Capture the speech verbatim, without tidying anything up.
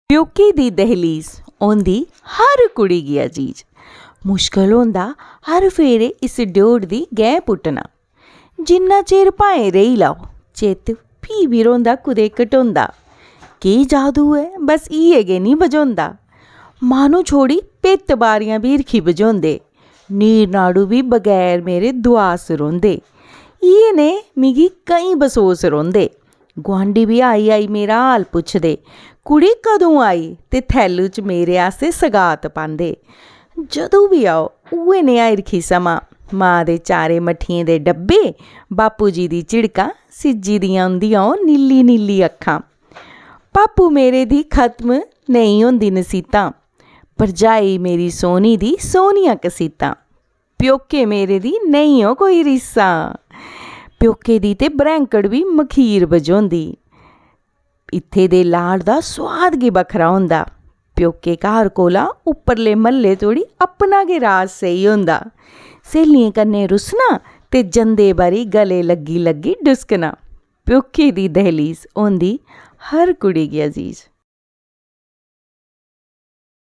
प्योके दी दहलीज होंदी हर कुड़ी गी अजीज। मुश्कल होंदा हर फेरे इस ड्योढ़ दी गैं पुट्टना। जिन्ना चिर भाएं रेही लैओ, चित्त फ्ही बी रौंह्दा कुतै घटोंदा। केह् जादू ऐ, बस इ'यै गै निं बझोंदा। माह्नू छोड़ी भित्त बारियां बी हिरखी बझोंदे। नीर नाड़ू बी बगैर मेरे दुआस रौंह्दे। इ'यै नेह् मिगी केईं बसोस रौंह्दे। गुआंढी बी आई आई मेरा हाल पुछदे, "कुड़ी कदूं आई?" ते थैलू च मेरे आस्तै सगात पांदे। जदूं बी आओ, उ'ऐ नेहा हिरखी समां। मां दे चारे मट्ठियें दे डब्बे, बापू जी दी झिड़कां, सिज्जी दियां उं'दियां ओह् नीली नीली अक्खां। पापू मेरे दी खत्म नेईं होंदी नसीतां, भरजाई मेरी सोह्नी दी सोह्नियां कसीतां। प्योके मेरे दी नेईं ओ कोई रीसां। प्योके दी ते ब्रैंकड़ बी मखीर बझोंदी। इत्थे दे लाड़ दा सोआद गै बक्खरा होंदा। प्योके घर कोला उप्परले म्हल्ले धोड़ी अपना गै राज स्हेई होंदा। स्हेलियें कन्नै रुस्सना ते जंदे बारी गले लग्गी लग्गी डुसकना। प्योके दी दहलीज होंदी हर कुड़ी गी अजीज।